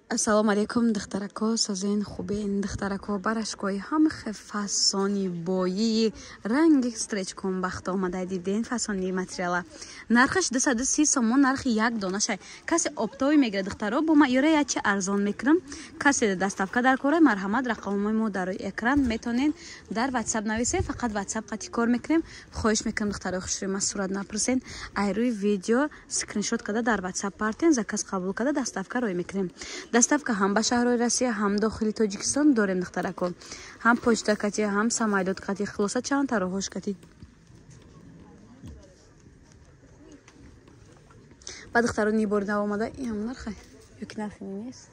Ассалому алайкум, духтарако, созен хубен, духтарако, барашкои ҳам фасони боии ранги стречком бахт омада диден фасони материала. Нархаш 230 сомон, нархи як дона шай. Касе оптовӣ мегирад, духтаро, бо ма ёра ячи арзон мекунам. Касе доставка дар кора, марҳамат, рақамҳои мо дар экран метонен дар WhatsApp нависен, фақат WhatsApp қати кор мекунем. Хоҳиш мекунам, духтаро, хушрӯи ма сурат напурсен. Ай рӯи видео скриншот карда дар WhatsApp партен, заказ қабул карда доставка рой мекунем. Доставка ҳам ба шаҳрҳои Россия, ҳам дохили Тоҷикистон дорем, духтарако. Ҳам почта кати, ҳам самолёт кати, хулоса чанд тароҳош кати. Ба духтаро нибори нав омада, ин нархе ёки нархи нест.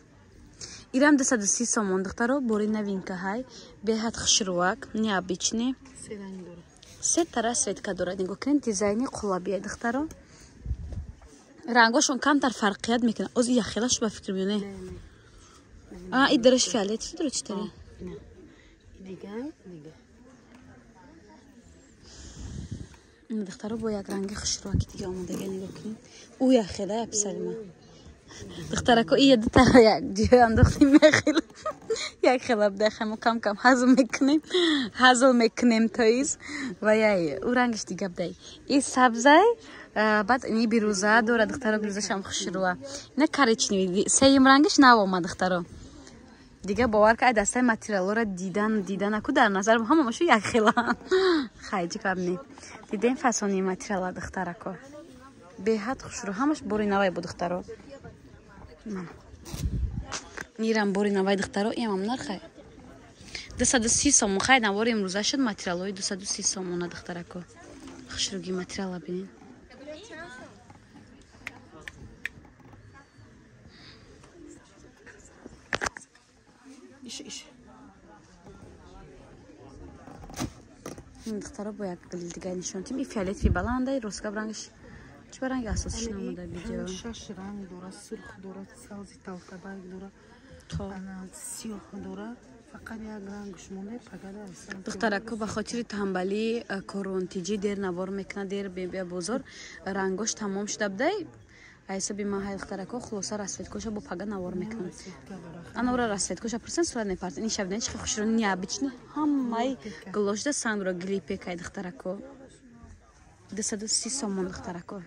Ирам 230 сомон, духтаро, бори новинка ҳай, беҳад хушрӯак, необычный. Се тара светка дорад, нигоҳ кунед, дизайни қулабия, духтаро. Рангошон камтар фарқият мекунад. Оз яхелаш ба фикр меёне. А, и дараш фиолетовый дора, чӣ таре? Духтаро, бо як ранги хушрӯаки дига омадага, нигоҳ кунед. Ӯ яхела яписалима. Духтарако, ия дутара як ҷой андохтем, яхела. Як хела бдахемо, кам кам ҳазл мекунем. Ҳазл мекунем, тоиз. Ва яй, ӯ рангиш дига бдай. И сабзай, баъд ини бирӯза дора, духтаро, бирӯзашам хушрӯа. Ина коричневый, сеюм рангиш нав омад, духтаро. Дига бовар ка, ай дастаи материалҳоро дидан диданаку дар назар ҳамашу якхела. Хай, чӣ каб не. Дидем фасони материала, духтарако. Беҳад хушрӯ, ҳамаш бори навай бу, духтаро. Нирам бори навай, духтаро, иамам нархай. 230 сомон, хай навори имрӯза шуд материалҳои 230 сомона, духтарако. Хушрӯги материала бинед. Духтаро, бо як гили дига нишон тим. И фиолетовый баландай, росгап рангаш чӣ ба ранги асосиш намуда видео? Шаш ранг дора, сурх дора, сабзи талкабарг дора, сиёҳ дора. Фақат як рангш монда, пагада. Духтарако, ба хотири тамбалӣ коронтиҷӣ дер навор мекунад, дер бебия бозор, рангош тамом шуда будай. Айсаби ма ҳай, духтарако, хулоса расцветкоша бо пага навор мекунам. Анора расцветкоша пурсен, сурат мепартен. Ин шаб чӣ хушрӯ, необычный, ҳамаи гулошда сангро глипекай, духтарако. 230 сомон, духтарако.